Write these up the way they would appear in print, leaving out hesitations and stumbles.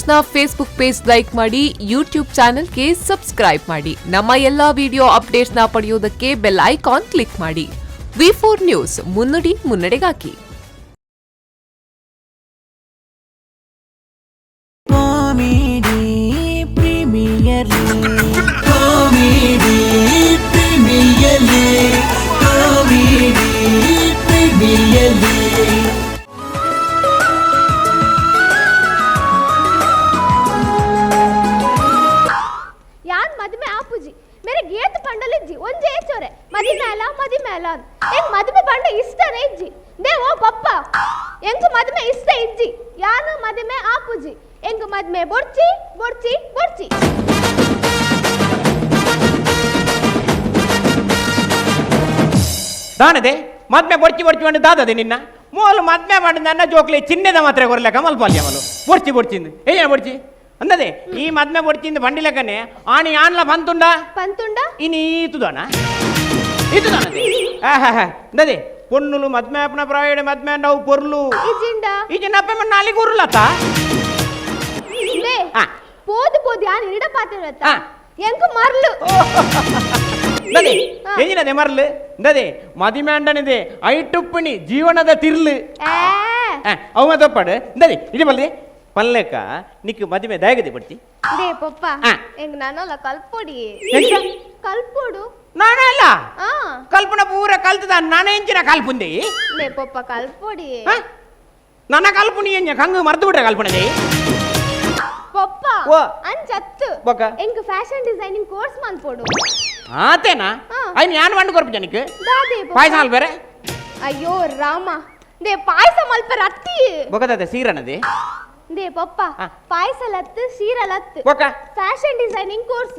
News ನ Facebook page like ಮಾಡಿ, YouTube ಚಾನೆಲ್ಗೆ ಸಬ್ಸ್ಕ್ರೈಬ್ ಮಾಡಿ. ನಮ್ಮ ಎಲ್ಲಾ ವಿಡಿಯೋ ಅಪ್ಡೇಟ್ಸ್ ನ ಪಡೆಯುವುದಕ್ಕೆ bell icon click ಮಾಡಿ. V four news, ಮುನ್ನುಡಿ ಮುನ್ನಡೆಗಾಗಿ. Comedy Premier League, Comedy Premier League, Comedy Premier League. ಯಾನ್ ಮದುವೆ ಆಪುಜಿ. ಮೇರೆ ಗೇತ್ ಪಂಡಲಿಜ್ಜಿ, ಒಂಜೇ ಚೊರೆ ಮದಿಮೆ ಅಲ್ಲ, ಮದಿಮೆ ಅಲ್ಲ ಅಂದ್. ಎಂಕ್ ಮದುವೆ ಪಂಡ ಇಷ್ಟನೇ ಇಜ್ಜಿ. They ಓ ಪಪ್ಪ, ಎಂಕ್ ಮದುವೆ ಇಷ್ಟ ಇಜ್ಜಿ. ಯಾನು ಮದುವೆ ಆಪುಜಿ. ಎಂಕ್ ಮದುವೆ ಬೊಡ್ಚಿ, ಬೊಡ್ಚಿ, ಬೊಡ್ಚಿ. ದಾನದೆ ಮದ್ಮೆ ಬೊಡ್ಚಿ ಬೊಡ್ಚಿ ಬಂಡು ದಾದದೆ ನಿನ್ನ ಮೋಲು ಮದ್ಮೆ ಮಾಡಿ ನನ್ನ ಜೋಕ್ಲೆ ಚಿನ್ನದ ಮಾತ್ರ ಕೊರ್ಲೆ ಕಮಲ್ ಪಾಲ್ಯ ಮಲು ಬೊಡ್ಚಿ ಬೊಡ್ಚಿಂದು ಏನ ಬೊಡ್ಚಿ ಅಂದದೆ. ಈ ಮದ್ಮೆ ಬೊಡ್ಚಿಂದು ಬಂಡಿಲಕನೆ ಆಣಿ ಆನ್ಲ ಪಂತುಂಡ. ಪಂತುಂಡ. ಇನಿ ಈತುದಾನ ಈತುದಾನದೆ. ಆಹಾ, ಅಂದದೆ ಪೊನ್ನುಲು ಮದ್ಮೆ ಅಪ್ಪನ ಪ್ರಾಯಡೆ ಮದ್ಮೆ ಅಂಡವು ಪೊರ್ಲು. ಇಜ್ಜಿಂಡ. ಈ ನಪ್ಪೆ ಮಣ್ಣ ಅಲ್ಲಿ ಗುರುಲತ. They, ಪೋದು ಪೋದು ಯಾನ್ ಇರಿಡ ಪಾತಿರತ್ತ. ಎಂಕ್ ಮರ್ಲು. ಅಂದದೆ. ಎಂಜಿನದೆ ಮರ್ಲು ಅಂದದೆ? ಮದಿಮೆ ಅಂಡನಿದೆ ಐಟುಪ್ಪಣಿ ಜೀವನದ ತಿರ್ಲು. ಏ. ಅವ ತಪ್ಪಾಡು ಇಂದದೆ ಇಡಿ ಬಲ್ದಿ ಪಲ್ಲೆಕ್ಕ ನಿಕ್ಕು ಮದಿಮೆ ದಾಯಗದಿ ಬಡ್ತಿ. They ಪಪ್ಪ, ಎಂಕ್ ನಾನಲ್ಲ ಕಲ್ಪೊಡಿ. ಎಂಚ? ಕಲ್ಪೊಡು. ನಾನೇ ಅಲ್ಲ. ಆ. ಕಲ್ಪನ ಪೂರ ಕಲ್ತದ, ನಾನೇ ಎಂಚಿನ ಕಲ್ಪುಂದೆ. ಲೇ ಪಪ್ಪ, ಕಲ್ಪೊಡಿ. ನನ್ನ ಕಲ್ಪುನಿ ಎಂಜ ಕಂಗು ಮರ್ತು ಬಿಟ್ರೆ ಕಲ್ಪನದೆ. ಪಪ್ಪ. ಓ. ಅಂಚತ್ತು. ಬೊಕ? ಎಂಕ್ fashion designing course ಮನ್ಪೊಡು. ಆತೇನಾ? ಐನ್ ಯಾನ್ ವಂಡು ಕೊರ್ಪು ನಿಕ್ಕು? ದಾದೆ ಪಪ್ಪ? ಪಾಯಸ ಬೇರೆ. ಅಯ್ಯೋ ರಾಮ, they ಪಾಯಸ ಮಲ್ಪರ ಅತ್ತಿ. ಬೊಕದದೆ ಸೀರನದೆ. They ಪಪ್ಪ, ಪಾಯಸ ಲತ್ತು, ಶೀರ ಲತ್ತು. ಬೊಕ? Fashion designing course.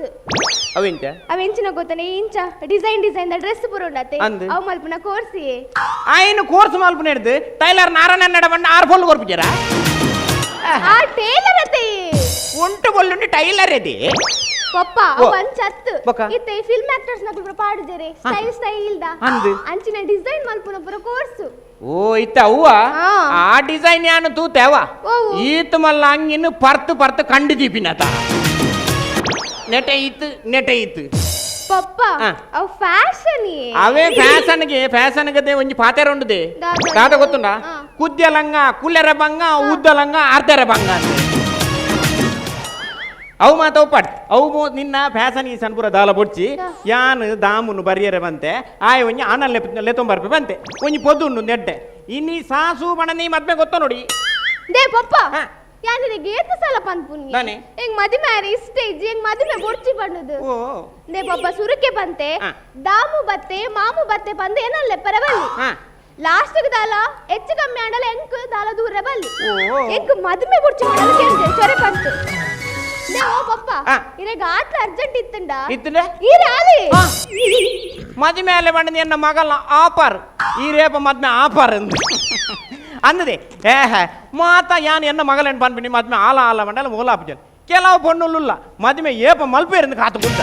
ಅವೆಂಚ? ಅವ ಎಂಚಿನ ಗೊತ್ತನೆ, ಇಂಚ design design the dress ಪುರುಂಡತೆ. ಅಂದ್. ಅವ್ ಮಲ್ಪುನ ಕೋರ್ಸ್. ಐನು ಕೋರ್ಸ್ ಮಲ್ಪುನ ಹಿಡ್ದು ಟೈಲರ್ ನಾರಾಯಣ ನಡ ಬಂಡ ಆರು ಫೋಲ್ ಕೊರ್ಪುಜರ. ಆ ಟೇಲರ್ ಅತ್ತೆ. ಉಂಟು ಬೊಲ್ಲುಂಡು ಟೈಲರ್ ಇದೆ. ಪಪ್ಪ, ಓ. ಅವ್ ಅಂಚತ್ತು. ಬೊಕ? ಇತ್ತೆ ಫಿಲ್ಮ್ ಆಕ್ಟರ್ಸ್ ನಕುಲು ಪೂರ ಪಾಡುಜೆರೆ ಸ್ಟೈಲ್ ಸ್ಟೈಲ್ the. ಅಂದ್. ಅಂಚಿನ ಡಿಸೈನ್ ಮಲ್ಪುನ ಪೂರ ಕೋರ್ಸ್. ಓ, ಇತ್ತ ಅವ್ವ. ಆ ಡಿಸೈನ್ ಯಾನು ತೂತೆ ಅವ. ಓವು? ಈತ ಮಲ್ಲ ಅಂಗಿನ ಪರ್ತು ಪರ್ತು ಕಂಡು ದೀಪಿನತ ನೆಟೆ ಇತ್ತು, ನೆಟೆ ಇತ್ತು. ಪಪ್ಪ, ಅವ್ ಫ್ಯಾಷನ್. ಅವೇ ಫ್ಯಾಷನ್ಗೆ ಫ್ಯಾಷನ್ಗದೆ ಒಂಜಿ ಪಾತೆರ ಉಂಡುದೆ. ದಾದ? ದಾದ ಗೊತ್ತುಂಡ? ಕುದ್ಯ ಲಂಗ ಕುಲ್ಲೆರ ಬಂಗ, ಉದ್ದ ಲಂಗ ಅರ್ಧರ ಬಂಗ ಅಂತ. ಅವು ಮಾತ ಒಪ್ಪಾಡ್ ಅವು ನಿನ್ನ ಫ್ಯಾಷನ್ ಈ ಸಣ್ಪುರ ದಾಲ ಬೊಡ್ಚಿ. ಯಾನ್ ದಾಮುನು ಬರಿಯರೆ ಬಂತೆ, ಆಯ್ ಒಂಜಿ ಆನಲ್ ಲೆತ್ತೊಂಬರ್ಪೆ ಬಂತೆ. ಒಂಜಿ ಪೊದ್ದು ಉಂಡು ನೆಡ್ಡೆ ಇನ್ನಿ ಸಾಸು ಬಣ ನೀ ಮದ್ಮೆ ಗೊತ್ತ ನೋಡಿ. They ಪಪ್ಪ, ಯಾನ್ ನಿನಗೆ ಏತ್ ಸಲ ಪನ್ಪುನಿ? ದಾನೆ? ಎಂಗ್ ಮದಿಮೆ ಆರೆ ಇಷ್ಟ ಇಜ್ಜಿ, ಎಂಗ್ ಮದಿಮೆ ಬೊಡ್ಚಿ ಪಣ್ಣುದು. ಓ. They ಪಪ್ಪ, ಸುರುಕೆ ಬಂತೆ, ದಾಮು ಬತ್ತೆ ಮಾಮು ಬತ್ತೆ ಪಂದು ಏನಲ್ಲ ಪರವಲ್ಲಿ. ಲಾಸ್ಟ್ ದಾಲ ಹೆಚ್ಚು ಕಮ್ಮಿ ಆಂಡಲ ಎಂಕ್ ದಾಲ ದೂರ ಬಲ್ಲಿ. ಓ. ಎಂಕ್ ಮದಿಮೆ ಬೊಡ್ಚಿ ಮಾಡಲು ಕೇಳ್ದೆ ಚೊರೆ ಬಂತು. They ಓ ಪಪ್ಪ, ಇರೆಗ್ ಆಟ್ಲ ಅರ್ಜೆಂಟ್ ಇತ್ತುಂಡ? ಇತ್ತುಂಡ? ಈರೆ ಆಲಿ. ಮದಿಮೆ ಅಲ್ಲೇ ಬಂಡದ ಎನ್ನ ಮಗಲ್ನ ಆಪಾರ್ ಈ ರೇಪ ಮದ್ಮೆ ಆಪಾರ್ ಅಂದು ಅಂದದೆ. ಏಹ, ಮಾತ ಯಾನ್ ಎನ್ನ ಮಗಲೆನ್ ಪನ್ಪಿನಿ ಮದ್ಮೆ ಆಲ ಆಲ ಮಂಡಲ ಮೂಲಾಪುಜಲ್. ಕೆಲವು ಪೊಣ್ಣುಲುಲ್ಲ ಮದ್ಮೆ ಏಪ ಮಲ್ಪೇರಿಂದ ಕಾತು ಕುಲ್ದ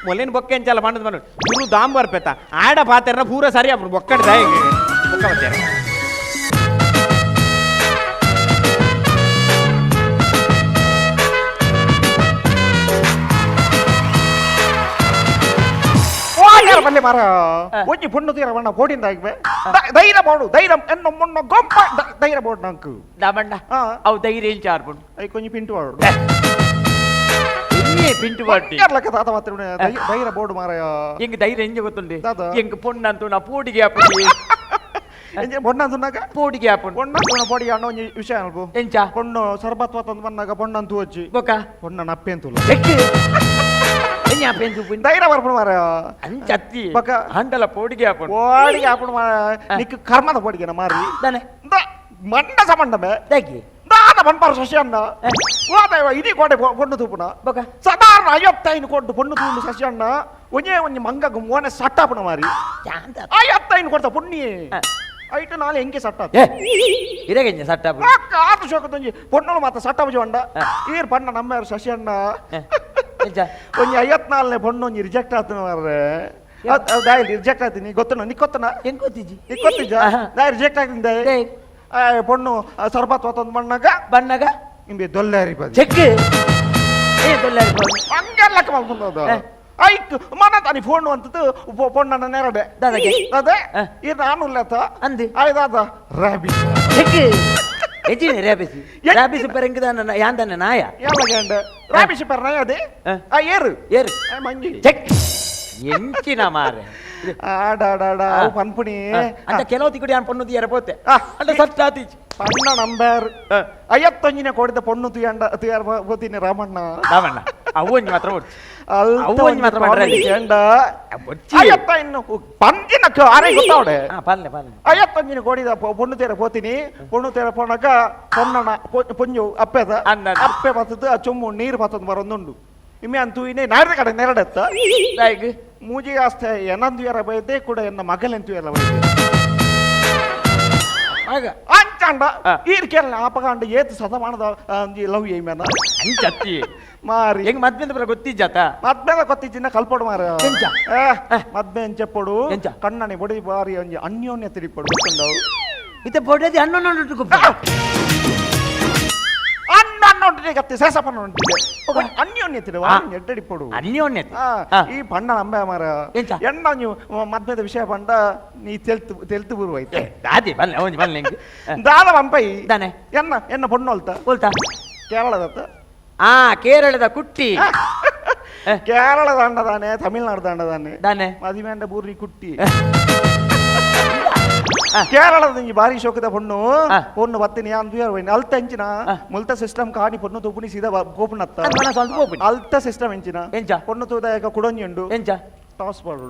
ಮೊಲಿನ ಬೊಕ್ಕೆ ಎಂಚಲ್ಲ ಬಂಡದ ಬಂದು ಗುರು ದಾಂಬರ್ ಪೆತ್ತ ಆಡ ಪಾತೆರ್ನ ಪೂರ ಸರಿ ಅప్పుడు ಬೊಕ್ಕಡ ಬೊಕ್ಕ ಬತ್ತೇರ. ಬಲ್ಲೆ ಮಾರ, ಒಂಜಿ ಪೊಣ್ಣು ತೀರ ಬಣ್ಣ ಪೋಡಿಂದ ಆಗಿವೆ. ಧೈರ್ಯ ಬೋಡು, ಧೈರ್ಯ ಎನ್ನ ಮೊನ್ನ ಗೊಂಪ ಧೈರ್ಯ ಬೋಡು ನಂಕು. ದಾಮಣ್ಣ. ಅವು ಧೈರ್ಯ ಇಂಚ ಆರ್ಪುಂಡು. I ಕೊಂಜಿ ಪಿಂಟು ವಾಡು. ಎನ್ನೇ ಪಿಂಟು ವಾಟಿ? ಲಕ್ಕ ತಾತ ಮಾತ್ರ ಧೈರ್ಯ ಬೋಡು ಮಾರಾಯ. ಎಂಗ್ ಧೈರ್ಯ ಎಂಜ ಗೊತ್ತುಂಡೆ? ದಾದ? ಎಂಗ್ ಪೊಣ್ಣಂತು ನಾ ಪೋಡಿಗೆ ಆಪುಂಡು. ಎಂಜ ಬೊಣ್ಣ ಅಂತುನಾಗ? ಪೋಡಿಗೆ ಆಪುಂಡು. ಪೊಣ್ಣ ತೂನ ಪೋಡಿ ಅಣ್ಣ, ಒಂಜಿ ವಿಷಯ ಅನ್ಪು. ಎಂಚ? ಪೊಣ್ಣು ಸರ್ಬತ್ವ ತಂದು ಬಂದಾಗ ಪೊಣ್ಣಂತು ವಚ್ಚಿ. ಬೊಕ? ಪೊಣ್ಣ ನಪ್ಪೆ ಅಂತುಲ್ಲ. ಎಕ್ ಎನ್ನೆ ಆಪೆನ್ ತೂಪುನಿ? ಧೈರ್ಯ ಬರ್ಪುಂಡು ಮಾರಾಯ. ಅಂಚತ್ತಿ. ಬೊಕ? ಆಂಡಲ ಪೋಡಿಗೆ ಆಪುಂಡು. ಪೋಡಿಗೆ ಆಪುಂಡು ಮಾರಾಯ. ನಿಕ್ ಕರ್ಮದ ಪೋಡಿಗೆನ ಮಾರಿ. ದಾನೆ? ಮಂಡ ಸಮಂಡಮೆ. ದಾಕಿ? ದಾದ ಪನ್ಪಾರ ಶಶಿ ಅಣ್ಣ ವಾದೈವ ಇಡೀ ಕೋಟೆ ಪೊಣ್ಣು ತೂಪುನ. ಬೊಕ? ಸಾಧಾರಣ 55 ಕೊಟ್ಟು ಪೊಣ್ಣು ತೂಂಡು ಶಶಿ ಅಣ್ಣ ಒಂಜೇ ಒಂಜಿ ಮಂಗಗ್ ಮೋನೆ ಸಟ್ಟಾಪುನ ಮಾರಿ. ಯಾಂದ? 55 ಕೊಡ್ತ ಪೊಣ್ಣಿಯೇ. ಐಟು ನಾಳೆ ಹೆಂಗೆ ಸಟ್ಟ. ಏ, ಇರೆಗೆಂಜ ಸಟ್ಟ ಆಪುಂಡು? ಆತ ಶೋಕದೊಂಜಿ ಪೊಣ್ಣುಲು ಮಾತ ಸಟ್ಟ ಬುಜಿ ಈರ್ ಪಣ್ಣ ನಮ್ಮ ಶಶಿ ಅಣ್ಣ. ಎಂಚ? ಒಂಜಿ 54ನೇ ಪೊಣ್ಣು ಒಂಜಿ ರಿಜೆಕ್ಟ್ ಆತನ ಮಾರ್ರೆ. ದಾಯ್ ರಿಜೆಕ್ಟ್ ಆತೀನಿ ಗೊತ್ತನ? ನಿಕ್ ಗೊತ್ತನ? ಎಂಗ್ ಗೊತ್ತಿಜ್ಜಿ. ನಿಕ್ ಗೊತ್ತಿಜ್ಜ? ದಾಯ್ ರಿಜೆಕ್ಟ್ ಆಗ್ತೀನಿ? ದಾಯ್? ಪೊಣ್ಣು ಸರ್ಬತ್ ತಂದು ಬಣ್ಣಾಗ ಬಣ್ಣಗ. ಇಂಬೆ ದೊಲ್ಲಾರಿ ಪದಿ ಚೆಕ್ ಏ ದೊಲ್ಲಾರಿ ಪದಿ ಅಂಗೆಲ್ಲಕ್ಕೆ ಮಲ್ಪುಂದದ ಐಕ್ ಮನ ತಾನಿ ಫೋನ್ ಅಂತದ್ದು ಪೊಣ್ಣನ ನೆರಡೆ ದಾದಾಗೆ ಅದೇ ಈ ನಾನು ಉಲ್ಲತ ಅಂದಿ ಆಯ್ದಾದ ರಾಬಿಸ್ ಚೆಕ್ ಎಜಿನೆ ರ್ಯಾಬಿಸ್ ರ್ಯಾಬಿಸ್ ಪೆರಂಗಿದ ನನ್ನ ಯಾಂದನ ನಾಯ ಎಲ್ಲ ರಾಬಿಸ್ ಪೆರ ನಾಯ ಅದೇ ಆ ಏರು ಏರು ಮಂಗಿ ಚೆಕ್ ಎಂಚಿನ ಮಾರೆ ಆಡಾಡಾಡ ಅವು ಪನ್ಪುಣಿ ಅಂತ ಕೆಲವು ತಿಕ್ಕಡಿ ಯಾನ್ ಪೊಣ್ಣು ತೀಯರ ಪೋತೆ ಅಂಡ ಸತ್ತ ಆತೀಚ್ ಪಣ್ಣ ನಂಬರ್ ಅಯ್ಯತ್ತೊಂಜಿನ ಕೊಡಿದ ಪೊಣ್ಣು ತುಯಂಡ ತುಯಾರ ಗೋತೀನಿ ರಾಮಣ್ಣ ರಾಮಣ್ಣ ಅವ್ವೊಂಜಿ ಮಾತ್ರ ಒಡ್ಚಿ ಅವ್ವೊಂಜಿ ಮಾತ್ರ ಮಾಡ್ರೆ ಅಯ್ಯತ್ತ ಇನ್ನು ಪಂಜಿನ ಅರೆ ಗೊತ್ತಾವಡೆ ಪಲ್ಲೆ ಪಲ್ಲೆ ಅಯ್ಯತ್ತೊಂಜಿನ ಕೊಡಿದ ಪೊಣ್ಣು ತೇರ ಪೋತೀನಿ ಪೊಣ್ಣು ತೇರ ಪೋಣಕ ಪೊಣ್ಣನ ಪೊಂಜು ಅಪ್ಪೆದ ಅಪ್ಪೆ ಬತ್ತದು ಆ ಚೊಮ್ಮು ನೀರು ಬತ್ತದ ಬರೊಂದುಂಡು ಇಮ್ಮೆ ಅಂತೂ ಇನ್ನೇ ನಾಡ್ದ ಕಡೆ ನೆರಡೆತ್ತ ಮೂಜಿಗೆ ಆಸ್ತೆ ಏನಂದು ಬೈದೆ ಕೂಡ ಎನ್ನ ಮಗಲೆಂತು ಬೈದೆ ಅಂಚಾಂಡ ಈರ್ಕೆಲ್ಲ ಆಪಗಾಂಡ ಏತು ಸತಮಾನದ ಲವ್ ಏಮೇನ ಅಂಚತ್ತಿ ಮಾರಿ ಹೆಂಗ್ ಮದ್ಮೆದ ಬರ ಗೊತ್ತಿಜ್ಜಾತ ಮದ್ಮೆದ ಗೊತ್ತಿಜ್ಜಿನ ಕಲ್ಪೊಡು ಮಾರ ಮದ್ಮೆ ಎಂಚಪ್ಪೊಡು ಕಣ್ಣನಿ ಬೊಡಿ ಬಾರಿ ಒಂಜಿ ಅನ್ಯೋನ್ಯ ತಿರಿಪೊಡು ಗೊತ್ತುಂಡವು ಇತ್ತೆ ಬೊಡದಿ ಅಣ್ಣನ ಅಣ್ಣ ಕತ್ತಿ ಸೇಸಪ್ಪನ ಅನ್ಯೋನ್ಯ ತಿರುವ ಎಡ್ಡಡಿಪೊಡು ಅನ್ಯೋನ್ಯತೆ ಈ ಬಣ್ಣ ನಂಬೆ ಮಾರ ಎಣ್ಣ ನೀವು ಮದ್ಮೆದ ವಿಷಯ ಪಂಡ ನೀ ತೆಲ್ತು ತೆಲ್ತು ಬುರುವೈತೆ ದಾದಿ ಬಲ್ಲೆ ಒಂಜಿ ಬಲ್ಲೆ ದಾದ ಪಂಪೈ ದಾನೆ ಎನ್ನ ಎನ್ನ ಪೊಣ್ಣು ಅಲ್ತ ಒಲ್ತ ಕೇರಳದತ್ತ ಆ ಕೇರಳದ ಕುಟ್ಟಿ ಕೇರಳ ದಾಂಡದಾನೆ ತಮಿಳ್ನಾಡು ದಾಂಡದಾನೆ ದಾನೆ ಮದಿಮೇಂಡ ಬೂರ್ನಿ ಕುಟ್ಟಿ ಕೇರಳದ ಈ ಬಾರಿ ಶೋಕದ ಪೊಣ್ಣು ಪೊಣ್ಣು ಬತ್ತಿನಿ ಅಂದು ಅಲ್ತ ಎಂಚಿನ ಮುಲ್ತ ಸಿಸ್ಟಮ್ ಕಾಣಿ ಪೊಣ್ಣು ತೂಪುನಿ ಸೀದಾ ಗೋಪುನತ್ತ ಅಲ್ತ ಸಿಸ್ಟಮ್ ಎಂಚಿನ ಎಂಚ ಪೊಣ್ಣು ತೂದ ಕುಡೊಂಜಿ ಉಂಡು ಎಂಚ ಟಾಸ್ ಬಾಡು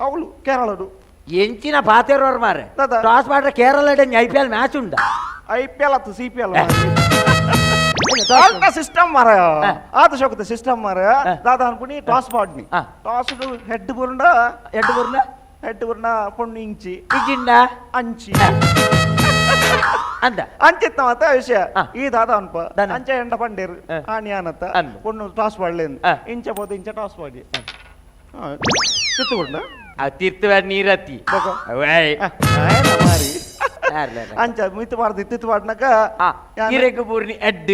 ಅವಳು ಕೇರಳಡು ಎಂಚಿನ ಪಾತೇರೋರ್ ಮಾರೆ ಟಾಸ್ ಮಾಡ್ರೆ Kerala I P L match ಉಂಡ I P L ಅತ್ತು C P L ಅಲ್ತ ಸಿಸ್ಟಮ್ ಮಾರ ಆತ ಶೋಕದ ಸಿಸ್ಟಮ್ ಮಾರ ದಾದ ಅನ್ಕುನಿ ಟಾಸ್ ಬಾಡ್ನಿ ಟಾಸ್ ಹೆಡ್ ಬುರುಂಡ ಹೆಡ್ ಬುರುಂಡ ಹೆಡ್ ಬುರುಂಡ ಪೊಣ್ಣು ಇಂಚಿ ಇಜಿಂಡ ಅಂಚಿ ಅಂದ ಅಂಚಿತ್ತ ಮಾತ ವಿಷಯ ಈ ದಾದ ಅನ್ಪ ಅಂಚ ಎಂಡ ಪಂಡೇರು ಆಣಿ ಆನತ್ತ ಪೊಣ್ಣು ಟಾಸ್ ಬಾಡ್ಲೇನು ಇಂಚ ಪೋದು ಇಂಚ ಟಾಸ್ ಬಾಡಿ ತಿತ್ತುಕೊಂಡ ತೀರ್ಥವ ನೀರತ್ತಿ ಮಾರಿ ಅಂಚ ಮಿತ್ತು ಬಾರ್ದು ಇತ್ತಿತ್ತು ಬಾಡ್ನಕ ಇರೆಗ್ ಬೂರ್ನಿ ಎಡ್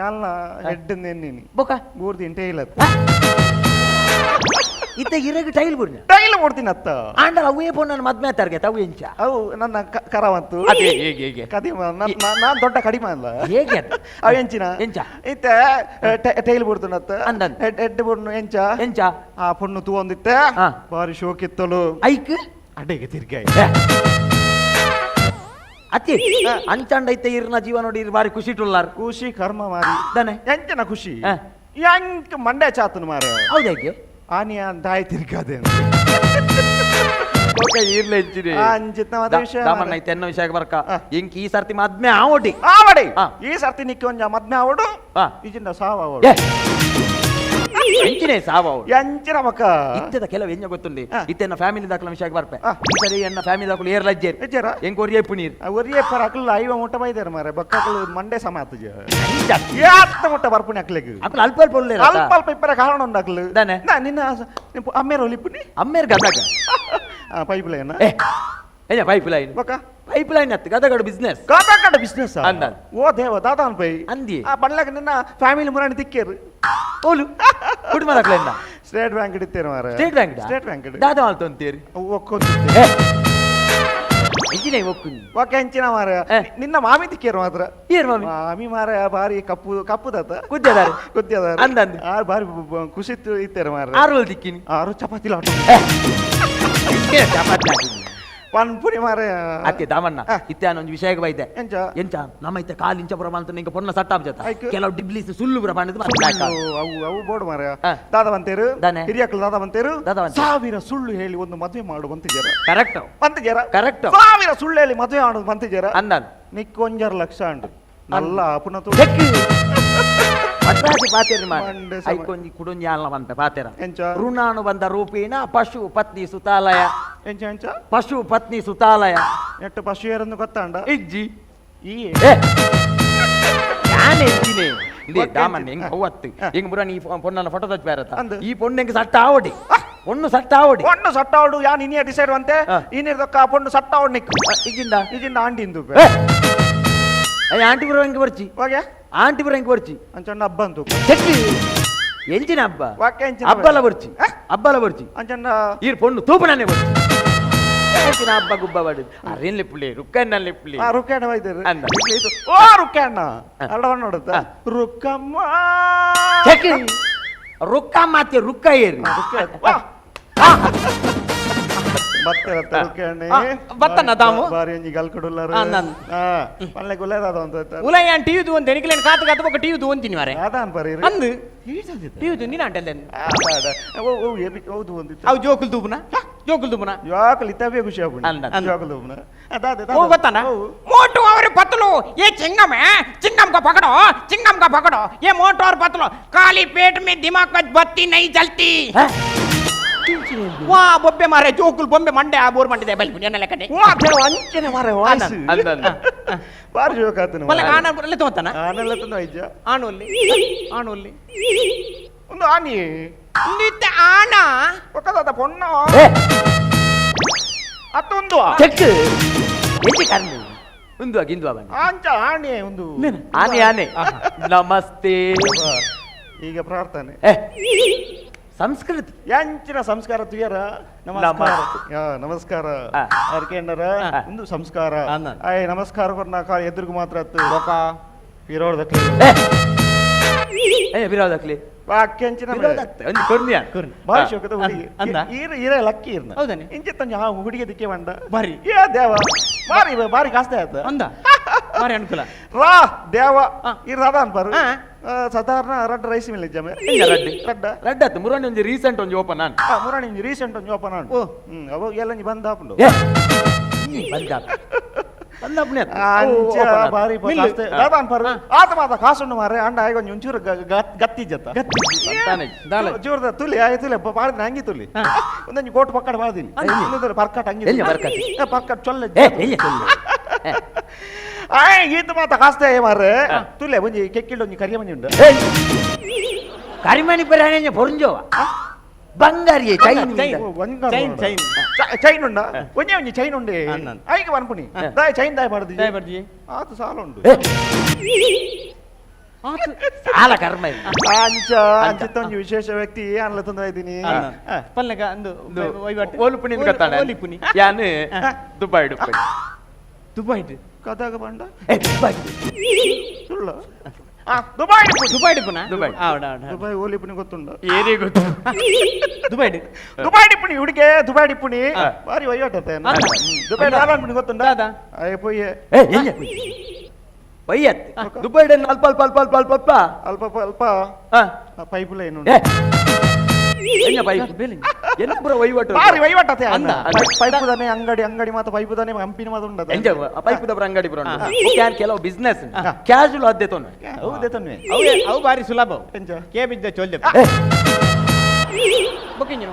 ಯಾಲ್ನ ಹೆಡ್ ನೆನ್ನಿನಿ ಬೊಕ ಬೂರ್ದಿನ ಟೈಲ್ ಇತ್ತ ಇರೆಗ್ ಟೈಲ್ ಬೂರ್ನ ಟೈಲ್ ಬೂರ್ದಿನ ಅತ್ತ ಆಂಡಲ ಅವೇ ಪೋ ನನ್ನ ಮದ್ಮೆ ಆತಾರ್ಗೆ ತಾವು ಎಂಚ ಅವು ನನ್ನ ಕರವಂತು ಅದೇ ಹೇಗೆ ಹೇಗೆ ಕಡಿಮೆ ನಾನು ದೊಡ್ಡ ಕಡಿಮೆ ಅಲ್ಲ ಹೇಗೆ ಅವು ಎಂಚಿನ ಎಂಚ ಇತ್ತ ಟೈಲ್ ಬೂರ್ದಿನತ್ತ ಅಂದನ್ ಹೆಡ್ ಬೂರ್ನು ಎಂಚ ಎಂಚ ಆ ಪೊಣ್ಣು ತೂವೊಂದಿತ್ತೆ ಬಾರಿ ಶೋಕಿತ್ತಲು ಐಕ್ ಅಡೆಗೆ ತಿರ್ಗಾಯಿ ಅತಿ ಅಂಚಾಂಡ ಐತೆ ಇರ್ನ ಜೀವ ನೋಡಿ ಇರ್ ಬಾರಿ ಖುಷಿ ಟುಲ್ಲಾರ್ ಖುಷಿ ಕರ್ಮ ಮಾರಿ ದಾನೆ ಎಂಚನ ಖುಷಿ ಎಂಕ್ ಮಂಡೆ ಚಾತನು ಮಾರ ಹೌದಾಗೆ ಆನಿಯ ದಾಯಿ ತಿರ್ಗಾದೆ ಎನ್ನ ವಿಷಯ ಬರ್ಕ ಎಂಕ್ ಈ ಸರ್ತಿ ಮದ್ಮೆ ಆವಡಿ ಆವಡಿ ಈ ಸರ್ತಿ ನಿಕ್ಕಿ ಒಂಜ ಮದ್ಮೆ ಆವಡು ಇಜಿಂದ ಸಾವ ಆವಡು ಎಂಚಿನೇ ಸಾವ ಎಂಚಿನ ಮಕ್ಕ ಇತ್ತದ ಕೆಲವು ಎಂಜ ಗೊತ್ತುಂಡಿ ಇತ್ತೆನ್ನ ಫ್ಯಾಮಿಲಿ ದಾಖಲ ವಿಷಯ ಬರ್ಪೆ ಈ ಸರಿ ಎನ್ನ ಫ್ಯಾಮಿಲಿ ದಾಖಲು ಏರ್ ಲಜ್ಜೇರ್ ಎಂಕ್ ಒರಿಯೇ ಪುನೀರ್ ಒರಿಯೇ ಪರ ಅಕ್ಲು ಐವ ಮುಟ್ಟ ಬೈದಾರ ಮಾರೆ ಬಕ್ಕಕ್ಲು ಮಂಡೆ ಸಮ ಆತಜ ಯಾತ್ತ ಮುಟ್ಟ ಬರ್ಪುಣಿ ಅಕ್ಲೆಗ್ ಅಕ್ಲು ಅಲ್ಪ ಅಲ್ಪ ಉಲ್ಲೇರ ಅಲ್ಪ ಅಲ್ಪ ಇಪ್ಪರ ಕಾರಣ ಉಂಡು ಅಕ್ಲು ದಾನೆ ನಿನ್ನ ಅಮ್ಮೇರ್ ಒಲಿಪುನಿ ಅಮ್ಮೇರ್ ಗದಗ ಪೈಪ್ ಲೈನ್ ಏ ಪೈಪ್ ಲೈನ್ ಬೊಕ್ಕ ಪೈಪ್ ಲೈನ್ ಅತ್ತು ಗದಗಡು ಬಿಸ್ನೆಸ್ ಗದಗಡ ಬಿಸ್ನೆಸ್ ಅಂದ ಓ ದೇವ ದಾದ ಅನ್ಪೈ ಅಂದಿ ಆ ಬಣ್ಣಗ ನಿನ್ನ ಫ್ಯಾಮಿಲಿ ಮುರಾಣಿ ತಿಕ್ಕೇರು ಓಲು ಕುಟುಂಬ ದಾಖಲೆಂದ ಸ್ಟೇಟ್ ಬ್ಯಾಂಕ್ ಇಡ್ತೇನೆ ಮಾರ state bank state bank ದಾದ ಮಾಲ್ತೊಂತೀರಿ ಒಕ್ಕೊಂತಿತ್ತೆ ಎಂಚಿನ ಒಕ್ಕುನಿ ಒಕ್ಕ ಎಂಚಿನ ಮಾರ ನಿನ್ನ ಮಾಮಿ ತಿಕ್ಕೇರು ಮಾತ್ರ ಏರ್ ಮಾಮಿ ಮಾಮಿ ಮಾರ ಬಾರಿ ಕಪ್ಪು ಕಪ್ಪುದಾತ ಕುದ್ಯದಾರೆ ಕುದ್ಯದಾರೆ ಅಂದಂದು ಆರು ಬಾರಿ ಖುಷಿ ಇತ್ತೇರು ಮಾರ ಆರು ತಿಕ್ಕಿನಿ ಆರು ಚಪಾತಿ ಲಾಟು ಚಪಾತಿ ಲಾಟು ಪನ್ಪುನಿ ಮಾರ ಅತ್ತೆ ದಾಮಣ್ಣ ಇತ್ತೆ ಒಂಜಿ ವಿಷಯಕ್ಕೆ ಬೈದೆ ಎಂಚ ಎಂಚ ನಮ್ಮ ಇತ್ತೆ ಕಾಲು ಇಂಚ ಪುರ ಅಂತ ನಿಂಗೆ ಪೊನ್ನ ಸಟ್ಟಾಪ್ ಜೊತೆ ಕೆಲವು ಡಿಬ್ಲಿಸ್ ಸುಳ್ಳು ಪುರ ಪಂಡದು ಅವು ಅವು ಬೋರ್ಡ್ ಮಾರ ದಾದ ಬಂತೇರು ಹಿರಿಯಕ್ಳು ದಾದ ಬಂತೇರು ಸಾವಿರ ಸುಳ್ಳು ಹೇಳಿ ಒಂದು ಮದುವೆ ಮಾಡು ಬಂತಿಜಾರ ಕರೆಕ್ಟ್ ಬಂತಿಜಾರ ಕರೆಕ್ಟ್ ಸಾವಿರ ಸುಳ್ಳು ಹೇಳಿ ಮದುವೆ ಮಾಡೋದು ಬಂತಿಜಾರ ಅಂದ ನಿಕ್ಕೊಂಜರ್ ಲಕ್ಷ ಅಂಡು ನಲ್ಲ ಪುನಃ ಪಟ್ರಾಸಿ ಪಾತೇರಿ ಐಕೊಂಜಿ ಕುಡೊಂಜಿ ಆಲ್ನ ಬಂತ ಪಾತೇರ ಎಂಚ ಋಣಾನು ಬಂದ ರೂಪೇಣ ಪಶು ಪತ್ನಿ ಸುತಾಲಯ ಎಂಚ ಎಂಚ ಪಶು ಪತ್ನಿ ಸುತಾಲಯ ಎಟ್ಟು ಪಶು ಏರನ್ನು ಗೊತ್ತಾಂಡ ಇಜ್ಜಿ ಈ ಯಾನ್ ಎಜ್ಜಿನೇ ಇಲ್ಲಿ ದಾಮಣ್ಣ ಹೆಂಗ್ ಹೌವತ್ತು ಹೆಂಗ್ ಬುರ ನೀ ಪೊಣ್ಣನ ಫೋಟೋ ತಚ್ಚ ಬೇರತ್ತ ಈ ಪೊಣ್ಣು ಹೆಂಗ್ ಸಟ್ಟ ಆವಡಿ ಪೊಣ್ಣು ಸಟ್ಟ ಆವಡಿ ಪೊಣ್ಣು ಸಟ್ಟ ಆವಡು ಯಾನ್ ಇನ್ನಿಯ ಡಿಸೈಡ್ ಅಂತೆ ಇನ್ನಿರ್ದಕ್ಕ ಪೊಣ್ಣು ಸಟ್ಟ ಆವಡ್ ನಿಕ್ಕು ಇಜಿಂದ ಇಜಿಂದ ಆಂಡಿಂದು Aunty ಪುರ ಎಂಕ್ ಬರ್ಚಿ. ವಾಗೆ? ಆಂಟಿ ಪುರ ಎಂಕ್ ಬರ್ಚಿ. ಅಂಚಣ್ಣ ಹಬ್ಬ ಅಂತು. ಚೆಕ್ಕಿ ಎಂಚಿನ ಹಬ್ಬ? ವಾಕ್ಯ ಎಂಚಿನ? ಹಬ್ಬಲ ಬರ್ಚಿ, ಹಬ್ಬಲ ಬರ್ಚಿ. ಅಂಚಣ್ಣ ಈರ್ ಪೊಣ್ಣು ತೂಪುನನೆ ಬರ್ಚಿ. ಎಂಚಿನ ಹಬ್ಬ ಗುಬ್ಬ ಬಡು ಅರೇನ್ ಲಿಪ್ಪುಲಿ ರುಕ್ಕಣ್ಣ ಲಿಪ್ಪುಲಿ. ಆ ರುಕ್ಕಣ್ಣ ವೈದ್ಯರು. ಅಂದ. ಓ ರುಕ್ಕಣ್ಣ ಅಡವಣ್ಣ ನೋಡುತ್ತ ರುಕ್ಕಮ್ಮ. ಚೆಕ್ಕಿ ರುಕ್ಕ ಮಾತೆ ರುಕ್ಕ ಏರಿ. ಬತ್ತೆ ಬತ್ತೆ ರುಕ್ಕಣ್ಣೆ. ಬತ್ತಣ್ಣ ದಾಮು. ಬಾರಿ ಒಂಜಿ ಗಲ್ ಕೊಡುಲ್ಲಾರು. ನನ್. ಪಲ್ಲೆ ಗುಲ್ಲೇದಾದ ಅಂತ. ಉಲೈ ಯಾನ್ ಟಿವಿ ತೂವೊಂದು ಎನಿಕ್ಲೇನ್ ಕಾತು ಕಾತು ಬೊಕ್ಕ ಟಿವಿ ತೂವೊಂತೀನಿ ಮಾರೆ. ಅದಾನ್ ಪರಿ. ಅಂದು ಟಿವಿ ತೂಂದಿನ ಅಂಟೆಲ್ಲ. ಓ ಓ ಏಬಿ ಹೌದು ಒಂದಿತ್ತು. ಅವು ಜೋಕುಲ್ ತೂಪುನ ಜೋಕುಲ್ ತೂಪುನ. ಯಾಕಲಿ ಇತ್ತವೇ ಖುಷಿ ಆಪುಂಡು. ಅಂದ. ಜೋಕುಲ್ ತೂಪುನ. ಅದಾದೆ. ओ बताना मोटू और पतलू ये चिंगम है, चिंगम को पकड़ो, चिंगम को पकड़ो, ये मोटू और पतलू काली पेट में दिमाग का बत्ती नहीं जलती. ವಾ ಬೊಬ್ಬೆ ಮಾರೆ ಜೋಕುಲ್ ಬೊಂಬೆ ಮಂಡೆ ಆ ಬೋರ್ ಮಂಡೆ ಬಲ್ ಪುಣ್ಯನ ಲೆಕ್ಕನೆ. ಅಂಚನೆ ಮಾರೆ ವಾಯ್ಸ್. ಅಂದ ಅಂದ. ಬಾರಿ ಜೋಕ್ ಆತನ. ಮಲ್ಲ ಆನ ಅಲ್ಲ ತೋತನ. ಆನೆಲ್ಲ ತಂದು ಐಜ. ಆನೊಲ್ಲಿ ಆನೊಲ್ಲಿ. ಒಂದು ಆನಿ. ನಿತ್ತ ಆನ. ಒಕ್ಕದಾದ ಪೊಣ್ಣ. ಏ ಅತ್ತೊಂದು. ಚೆಕ್ ಎಂಚಿ ಕರ್ಮು ಉಂದು ಗಿಂದು ಬನ್ನಿ. ಆಂಚ ಆಣೆ ಒಂದು. ಆನೆ ಆನೆ ನಮಸ್ತೆ. ಈಗ ಪ್ರಾರ್ಥನೆ. ಏ ಸಂಸ್ಕೃತಿ. ಎಂಚಿನ ಸಂಸ್ಕಾರ ತುಯರ ನಮಸ್ಕಾರ. ನಮಸ್ಕಾರ. ಅರ್ಕೆಂಡರ ಒಂದು ಸಂಸ್ಕಾರ. ಆಯ್ ನಮಸ್ಕಾರ ಕೊರ್ನ ಕಾಲ ಎದುರುಗು ಮಾತ್ರ ಅತ್ತು. ವಿರೋಧಕ್ಕೆ. ಏ ವಿರೋಧಕ್ಲಿ. ವಾಕ್ಯಂಚಿನ ಒಂಜಿ ಕೊರ್ನಿಯ. ಬಾರಿ ಶೋಕದ ಹುಡುಗಿ. ಅಂದ. ಈರ ಈರ ಲಕ್ಕಿ ಇರ್ನ. ಹೌದಾನೆ? ಇಂಚಿತ್ತ ಆ ಹುಡುಗಿ ದಿಕ್ಕೆ ಬಂಡ. ಬಾರಿ. ಏ ದೇವ ಬಾರಿ ಬಾರಿ ಕಾಸ್ತೆ ಆತ. ಅಂದ ಬಾರಿ ಅನುಕೂಲ. ರಾ ದೇವ ಇರ್ ಅದಾನ್ ಬಾರು. ಸಾಧಾರಣ ರಡ್ಡ ರೈಸ್ ಮಿಲ್ ಜಮೆ. ರಡ್ಡಿ. ರಡ್ಡ. ರಡ್ಡ ಆತು ಮುರಾಣಿ ಒಂಜಿ ರೀಸೆಂಟ್ ಒಂಜಿ ಓಪನ್ ಆನ್. ಮುರಾಣಿ ಒಂಜಿ ರೀಸೆಂಟ್ ಒಂಜಿ ಓಪನ್ ಆನ್. ಓ. ಅವ ಎಲ್ಲ ಒಂಜಿ ಬಂದ್ ಆಪುಂಡು. ಏ ಬಂದ ಬಂದಾಪುಣೆ ಆತು. ಅಂಚ ಓಪನ್ ಆತು. ಬಾರಿ ಮಿಲ್ಲು. ಕಾಸ್ತೆ ದಾದಾನ್ ಪರು ಆತ ಮಾತ ಕಾಸುಂಡು ಮಾರೆ ಅಂಡ ಆಯ್ಗ ಒಂಜಿ ಒಂಚೂರು ಗತ್ತಿ ಜತ್ತ. ಸಂತಾನ ಇಜ್ಜಿ. ದಾಲ. ಜೋರ್ದ ತುಲಿ ಆಯ್ ತುಲಿ ಪಾಡ್ದಿನ ಅಂಗಿ ತುಲಿ. ಒಂದೊಂಜಿ ಕೋಟ್ ಪಕ್ಕಡ ಪಾಡ್ದಿನಿ. ಇನ್ನೊಂದು ಪರ್ಕಟ್ ಅಂಗಿ. ಎಲ್ಲಿ ಪರ್ಕಟ್? ಪರ್ಕಟ್ ಚೊಲ್ಲೆ. ಏ ಎಲ್ಲಿ ಚೊಲ್ಲೆ? ಏ. ಆಯ್ ಈತ ಮಾತ ಕಾಸ್ತೆ ಮಾರೆ ತುಲೆ ಒಂಜಿ ಕೆಕ್ಕಿಲ್ಡ್ ಒಂಜಿ ಕರಿಯ ಮಂಜಿ ಉಂಡು. ಏಯ್ ಕರಿಮಣಿ ಪರಾಣೆ ಪೊರಿಂಜೋವ ಬಂಗಾರಿಯೇ chain. Chain. Chain, chain. Chain ಉಂಡ ಒಂಜಿ ಒಂಜಿ ಚೈನ್ ಉಂಡೆ. ಅಂದ. ಆಯ್ಕೆ ಪನ್ಪುನಿ ದಾಯ ಚೈನ್ ದಾಯ ಪಾಡ್ದಿ. ದಾಯ ಪಾಡ್ದಿ. ಆತ ಸಾಲ ಉಂಡು. ಏ ಸಾಲ ಕರ್ಮ ಇದು. ಅಂಚ ಅಂಚಿತ್ತ ಒಂಜಿ ವಿಶೇಷ ವ್ಯಕ್ತಿ ಅನ್ಲ ತಂದು ಇದ್ದೀನಿ. ಪಲ್ಲೆಗ ಅಂದು ವಹಿವಾಟು. ಓಲುಪುನಿ ಗೊತ್ತಾನೆ. ಓಲಿಪುನಿ. ಯಾನ್ ದುಬೈ ದುಬೈ. ದುಬೈ ಕದಾಗ ಬಂಡ. ಏ ದುಬೈ. ಸುಳ್ಳು ದುಬೈ ದುಬೈ ಡಿಪ್ಪುನ? ದುಬೈ. ಆವಡ ಆವಡ. ದುಬೈ ಓಲಿಪುನಿ ಗೊತ್ತುಂಡು. ಏನೇ ಗೊತ್ತು. ದುಬೈ ದುಬೈ ಡಿಪ್ಪುನಿ ಹುಡುಗೆ ದುಬೈ ಡಿಪ್ಪುನಿ ಬಾರಿ ವಹಿವಾಟತ್ತೆ. ದುಬೈ ದಾದಾನ್ಪುನಿ ಗೊತ್ತುಂಡ? ದಾದಾ. ಅಯ್ಯ ಪೊಯ್ಯೆ. ಏ ಎಲ್ಲಿ ಪೊಯ್ಯತ್ ದುಬೈ ಅಲ್ಪ ಅಲ್ಪ ಅಲ್ಪ ಅಲ್ಪ ಅಲ್ಪ ಅಲ್ಪ ಅಲ್ಪ ಅಲ್ಪ ಪೈಪ್ ಲೈನ್ ಉಂಡು. ಏ ಎನ್ನ ಪೈಪ್ ಎನ್ನ ಪೂರ ವಹಿವಾಟು ಬಾರಿ ವಹಿವಾಟತೆ ಅಂದ. ಪೈಪ್ ದಾನೆ ಅಂಗಡಿ ಅಂಗಡಿ ಮಾತ ಪೈಪ್ ದಾನೆ ಹಂಪಿನ ಮಾತ ಉಂಡದ. ಎಂಜ ಪೈಪ್ ದಬ್ರ ಅಂಗಡಿ ಪೂರ ಉಂಡು. ಯಾನ್ ಕೆಲವು ಬಿಸ್ನೆಸ್ ಕ್ಯಾಶುವಲ್ ಅದ್ದೆ ತೊಂದ್ರೆ. ಹೌದೇ ತನ್ವೆ. ಅವು ಅವು ಬಾರಿ ಸುಲಭ. ಎಂಚ? ಕೆ ಬಿದ್ದ ಚೊಲ್ಲೆ ಬೊಕ್ಕಿಂಜಿನ.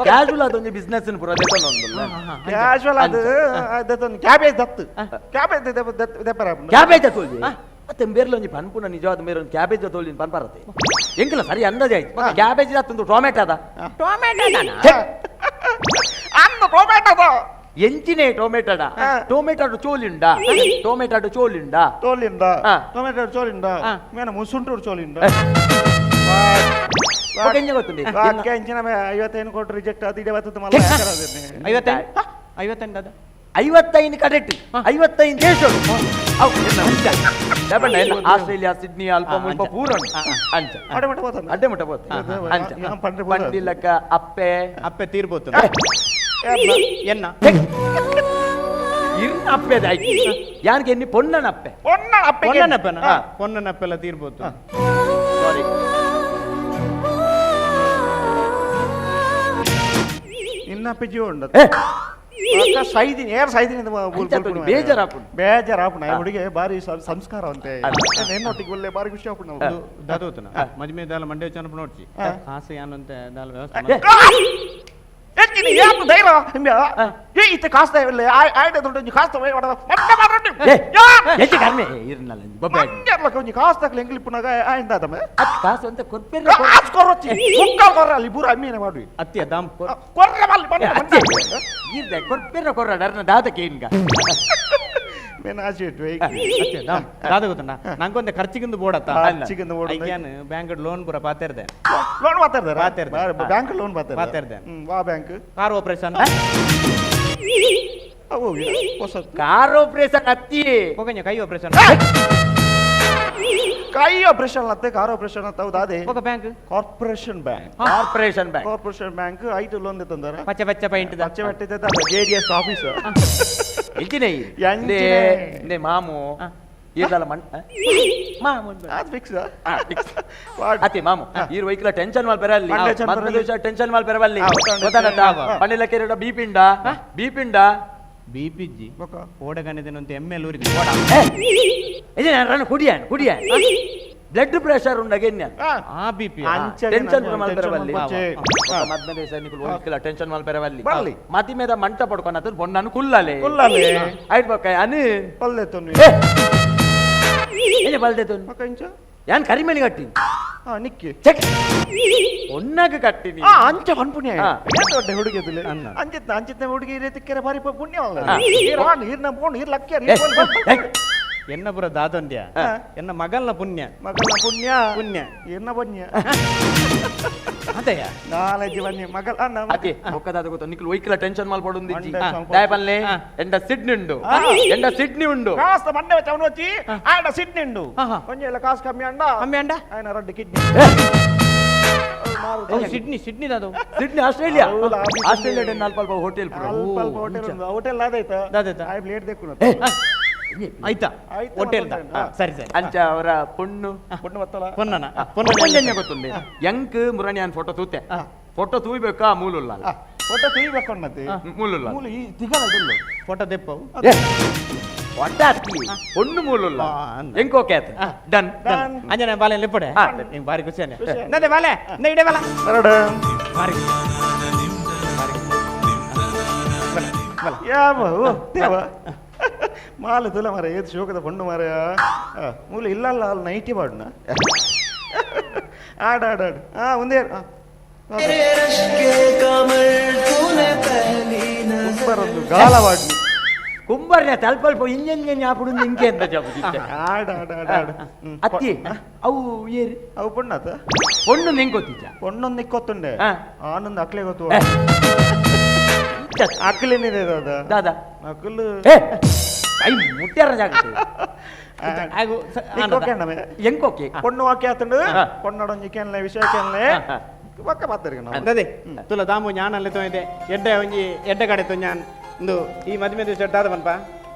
ಕ್ಯಾಶುವಲ್ ಅದೊಂದು ಬಿಸ್ನೆಸ್ ಪೂರ ಅದೇ ತೊಂದ್ರೆ. ಕ್ಯಾಶುವಲ್ ಅದು ಅದೊಂದು ಕ್ಯಾಬೇಜ್ ದತ್ತು ಕ್ಯಾಬೇಜ್ ದೆಪ್ಪರ. ಕ್ಯಾಬೇಜ್ ತೋಲ್ಜಿ ಮತ್ತೆ ಬೇರ್ಲ ಒಂಜಿ ಪನ್ಪುನ ನಿಜವಾದ ಮೇರೆ ಒಂದು ಕ್ಯಾಬೇಜ್ ತೋಲ್ಜಿನ ಪನ್ಪರತೆ ಎಂಕಲ ಸರಿ ಅಂದಾಜೆ ಆಯ್ತು. ಕ್ಯಾಬೇಜ್ ದತ್ತೊಂದು ಟೊಮೆಟೊ ಅದ. ಟೊಮೆಟೊ ಛೆ! ಅಂದ ಟೊಮೆಟೊ ಎಂಚಿನೇ ಟೊಮೆಟೊಡ ಟೊಮೆಟೊ ಚೋಲಿಂಡ ಟೊಮೆಟೊ ಚೋಲಿಂಡ ಚೋಲಿಂಡ ಟೊಮೆಟೊ ಚೋಲಿಂಡ ಮೇನ ಮುಸುಂಟೂರು ಚೋಲಿಂಡ. ಎಂಜ ಗೊತ್ತುಂಡೆ? ಎಂಚಿನ 55 ಕೋಟಿ ರಿಜೆಕ್ಟ್ ಅದು ಇಡೇ ಬರ್ತದೆ ಮಲ್ಲ. 55 55 ಅದ. 55 ಕರೆಕ್ಟ್ 55 ದೇಶ ಆಸ್ಟ್ರೇಲಿಯಾ ಸಿಡ್ನಿ ಅಲ್ಪ ಮುಲ್ಪ ಪೂರ ಅಂಚ ಅಡ್ಡೆ ಮಟ್ಟ ಹೋತಲ್ಲ. ಅಡ್ಡೆ ಮಟ್ಟ ಹೋತ ಅಂಚ ಪಂಡಿಲಕ್ಕ ಅಪ್ಪೆ ಅಪ್ಪೆ ತೀರ್ಬೋತು ಎನ್ನ ಇರ್ನ ಅಪ್ಪೆ ಆಯ್ತು ಯಾರಿಗೆ ಎನ್ನಿ ಪೊನ್ನನ ಅಪ್ಪೆ ಪೊನ್ನನ ಅಪ್ಪೆ ಪೊನ್ನನಪ್ಪನ ಪೊನ್ನನಪ್ಪೆಲ್ಲ ತೀರ್ಬೋತು. ಸಾರಿ ನಿನ್ನ ಅಪ್ಪೆ ಜೀವ ಉಂಡ ಸೈದಿನಿ ಏರ್ ಸೈದಿನಿ ಬೇಜಾರಾಪುಂಡು ಬೇಜಾರಾಪುಂಡು. ಆ ಹುಡುಗೆ ಬಾರಿ ಸಂಸ್ಕಾರ ಅಂತೆ ನಿನ್ನೊಟ್ಟಿಗೆ ಒಳ್ಳೆ ಬಾರಿ ಖುಷಿ ಆಪುಂಡು. ದಾದೋತನ ಮದ್ಮೆ ದಾಲ ಮಂಡ್ಯ ಚನಪ ನೋಡ್ಚಿ ಕಾಸು ಯಾನಂತೆ ದಾಲ ವ್ಯವಸ್ಥೆ. ಮೇನ್ ಆಚೆ ಇಟ್ಟು ಅತ್ತೆ ದಾದ ಗೊತ್ತುಂಡ ನಂಗೊಂದೆ ಖರ್ಚಿಗಿಂದು ಬೋಡತ್ತ ಖರ್ಚಿಗಿಂದು ಬೋಡ. ಐಕ್ಯಾನ್ ಬ್ಯಾಂಕ್ ಲೋನ್ ಪೂರ ಪಾತೆರ್ದೆ. ಲೋನ್ ಮಾತಾಡ್ದಾರ? ಮಾತಾಡ್ದೆ. ಬ್ಯಾಂಕ್ ಲೋನ್ ಮಾತಾಡ್ದೆ. ಮಾತಾಡ್ದೆ. ವಾ bank? Car operation. ಅವು ಹೊಸದು. ಕಾರ್ ಆಪರೇಷನ್ ಅತ್ತಿ. ಹೋಗಂಜ ಕೈ ಆಪರೇಷನ್. ಕೈ ಆಪರೇಷನ್ ಅತ್ತೆ, ಕಾರ್ ಆಪರೇಷನ್ ಅಂತ ಹೌದಾ? ಅದೇ ಹೋಗ bank. Corporation bank. Corporation bank. Corporation bank ಐದು ಲೋನ್ ತಂದಾರ. ಪಚ್ಚೆ ಪಚ್ಚೆ ಪೈಂಟ್. ಪಚ್ಚೆ ಪಟ್ಟಿದ್ದೆ J D S office. ಎಂಚಿನ? ಎಂಚಿನೆ. ಇಂದೆ ಮಾಮು ಈರ್ದಲ್ಲ ಮಣ್ ಮಾಮು. ಅದು ಫಿಕ್ಸ್. ಅತಿ ಮಾಮು ಈರ್ ವೈಕ್ಲ ಟೆನ್ಷನ್ ಮಾಲ್ ಪೆರಲ್ಲಿ. ಟೆನ್ಷನ್ ಪೆರಲ್ಲಿ. ಟೆನ್ಷನ್ ಮಾಲ್ ಪೆರವಲ್ಲಿ. ಗೊತ್ತಾನತ್ತ ಪಂಡಿಲ ಕೆರೆಡ ಬೀಪಿಂಡ ಬೀಪಿಂಡ ಬಿ ಪಿ ಜಿ ಓಡಗನಿದೆ ಎಮ್ ಎಲ್ ಊರಿಗೆ ಓಡ. ಇದು ನಾನು ಕುಡಿಯಾನ್ ಕುಡಿಯಾನ್ ಬ್ಲಡ್ ಪ್ರೆಷರ್ ಉಂಡಗೆ ಆ B P. Tension ಮಾಲ್ ಪೆರವಲ್ಲಿ. ಮದ್ಮೆ ದೇಶ ನಿಕುಲು ವೈಕ್ಲ ಟೆನ್ಷನ್ ಮಾಲ್ ಪೆರವಲ್ಲಿ. ಬರ್ಲಿ. ಮತಿ ಮೇದ ಮಂಟ ಪಡ್ಕೊಂಡ ಬೊಣ್ಣನು ಕುಲ್ಲಲೆ. ಕುಲ್ಲಲೆ. ಆಯ್ತು ಬೊಕ್ಕ ಅನು ಪಲ್ಲೆ ತೊನ್ವಿ. ಏನೆ ಬಲ್ದೆ ತೊನ್? ಮಕ್ಕ ಇಂಚ. ಯಾನ್ ಕರಿಮಣಿ ಕಟ್ಟಿನಿ. ಹಾ ನಿಕ್ಕಿ. ಚೆಕ್ ಒನ್ನಾಗ ಕಟ್ಟಿನಿ. ಆ ಅಂಚ ಪನ್ಪುಣ್ಯ. ದೊಡ್ಡ ಹುಡುಗಿ ಅದಿಲ್ಲ. ಅನ್ನ. ಅಂಚಿತ್ನ ಅಂಚಿತ್ನ ಹುಡುಗಿ ಈ ರೀತಿ ಕೆರೆ ಬಾರಿ ಪುಣ್ಯ ಅಲ್ಲ. ಹಾ. ಈರ್ ಆಣ್, ಈರ್ನ ಬೋಣ್, ಈರ್ ಲಕ್ಕ್ಯಾರ್, ಏ, ಈರ್ ಬೋಣ್, ಏ, ಎನ್ನ ಪುರ ದಾದೊಂದ್ಯ. ಎನ್ನ ಮಗಲ್ನ ಪುಣ್ಯ. ಮಗನ ಪುಣ್ಯ. ಪುಣ್ಯ. ಈರ್ನ ಪುಣ್ಯ. ಅದೇಯ. ನಾಲೆಜ್ ಬನ್ನಿ ಮಗಲ್ ಅನ್ನ. ಅತಿ ಬೊಕ್ಕದಾದ ಗೊತ್ತ ನಿಕ್ಲು ವೈಕ್ಲ ಟೆನ್ಷನ್ ಮಾಲ್ಪಡೊಂದಿಜ್ಜಿ. ಮಂಡೆ ಸ್ವಲ್ಪ. ದಾಯ ಪಲ್ಲೆ ಹಾ. ಎಂಡ ಸಿಡ್ನಿ ಉಂಡು. ಹಾ. ಎಂಡ ಸಿಡ್ನಿ ಉಂಡು. ಕಾಸ್ತ ಮಂಡೆ വെച്ച ಅವನು వచ్చి ఆయన ಸಿಡ್ನಿ ಉಂಡು. ಆಹಾ. ಒಂಜಿ ಎಲ್ಲ ಕಾಸು ಕಮ್ಮಿ ಅಂಡ. ಕಮ್ಮಿ ಅಂಡ? ఆయన ರಡ್ಡು ಕಿಡ್ನಿ. ಸಿಡ್ನಿ ಸಿಡ್ನಿ ದಾದು. Sydney Australia. ಹೌದು, ಆಫೀಸ್ ಆಸ್ಟ್ರೇಲಿಯಾ ಡೆ ಅಲ್ಪ ಅಲ್ಪ ಹೋಟೆಲ್ ಪೂರ. ಅಲ್ಪ ಅಲ್ಪ ಹೋಟೆಲ್ ಉಂಡು. ಹೋಟೆಲ್ ಆದಾಯ್ತ. ದಾದಾಯ್ತ? ಆಯ್ ಪ್ಲೇಟ್ ದೆಕ್ಕುನ. ಆಯ್ತಾ? ಆಯ್ತಾ. ಹೋಟೆಲ್. ಹಾ. ಸರಿ ಸರಿ. ಅಂಚ ಅವರ ಪೊಣ್ಣು. ಪೊಣ್ಣು ಬತ್ತಲ. ಪೊನ್ನನ. ಪೊಣ್ಣು ಗೊತ್ತುಂಡೆ ಎಂಕ್ ಮುರಣಿ ಫೋಟೋ ತೂತೆ. ಫೋಟೋ ತೂಯ್ಬೇಕಾ ಮೂಲುಲ್ಲ. ಫೋಟೋ ತೂಯ್ಬೇಕು ಮತ್ತೆ. ಮೂಲುಲ್ಲ. ಮೂಲು ಈ ತಿಗಲ ಅದಿಲ್ಲ. ಫೋಟೋ ದೆಪ್ಪವು. ಒಟ್ಟ ಅತ್ತಿ ಪೊಣ್ಣು ಮೂಲುಲ್ಲ. ಆ, ಅಂದ. ಎಂಕ್ ಓಕೆ ಆಯ್ತು. ಡನ್. ಡನ್. ಅಂಜನ ಬಾಲೆ ಲಿಪ್ಪಡೆ. ಹಾ. ನಿಂಗೆ ಭಾರಿ ಖುಷಿ ಅನ್ನ ನಂದೆ ಬಾಲೆ ನ ಇಡೆ ಬಾಲ. ಎರಡು. ಭಾರಿ ಖುಷಿ. ಬಲ. ಯಾವ ದೇವ ಮಾಲೆ ತುಲ ಮಾರ ಏದು ಶೋಕದ ಪೊಣ್ಣು ಮಾರ ಮೂಲ ಇಲ್ಲ ಅಲ್ಲ ಅಲ್ಲಿ ನೈಟಿ ಪಾಡುನ ಆಡ ಆಡ ಆಡು ಹಾ ಒಂದೇ ಕುಂಬರೊಂದು ಗಾಲ ಪಾಡ್ನಿ. ಕುಂಬರ್ನ ತಲ್ಪ ಅಲ್ಪ ಇಂಜನ್ ಆಪುಡು ಇಂಕೆ ಅಂತ ಜಬ್ಬು ಆಡ ಆಡ ಆಡ ಆಡು ಹ್ಮ್. ಅತ್ತಿ ಅವು ಏರು. ಅವು ಪೊಣ್ಣಾತ. ಪೊಣ್ಣು ನಿಂಗೆ ಗೊತ್ತಿಜ್ಜ? ಪೊಣ್ಣೊಂದು ನಿಕ್ಕೊತ್ತುಂಡೆ. ಹಾ. ಆನಂದ್ ಅಕ್ಲೆ ಗೊತ್ತು. ಏ. ಅಕ್ಲೇನಿದೆ ದಾದ. ದಾದಾ. ಅಕಲು. ಏ ಕೈ ಮುಟ್ಟ್ಯಾರ ಜಾಗತ್ತೆ. ಆಗು ಓಕೆ ಅಣ್ಣ. ಎಂಕ್ ಓಕೆ. ಪೊಣ್ಣು ವಾಕ್ಯ ಆತಂಡು. ಹಾ. ಪೊಣ್ಣಡೊಂಜಿ ಕೆನ್ಲೆ ವಿಷಯ ಕೆನ್ಲೆ. ಹಾ. ಪಕ್ಕ ಪಾತರಿಗೆ ನಾವು. ಅದೇ ತುಲ ದಾಮು ಜ್ಞಾನಲ್ಲೇ ತೊಯ್ದೆ ಎಡ್ಡೆ ಒಂಜಿ ಎಡ್ಡೆ ಕಡೆ ಜ್ಞಾನ ಇಂದು ಈ ಮದುವೆ ದಿವಸ ದಾದ ಬನ್ಪ.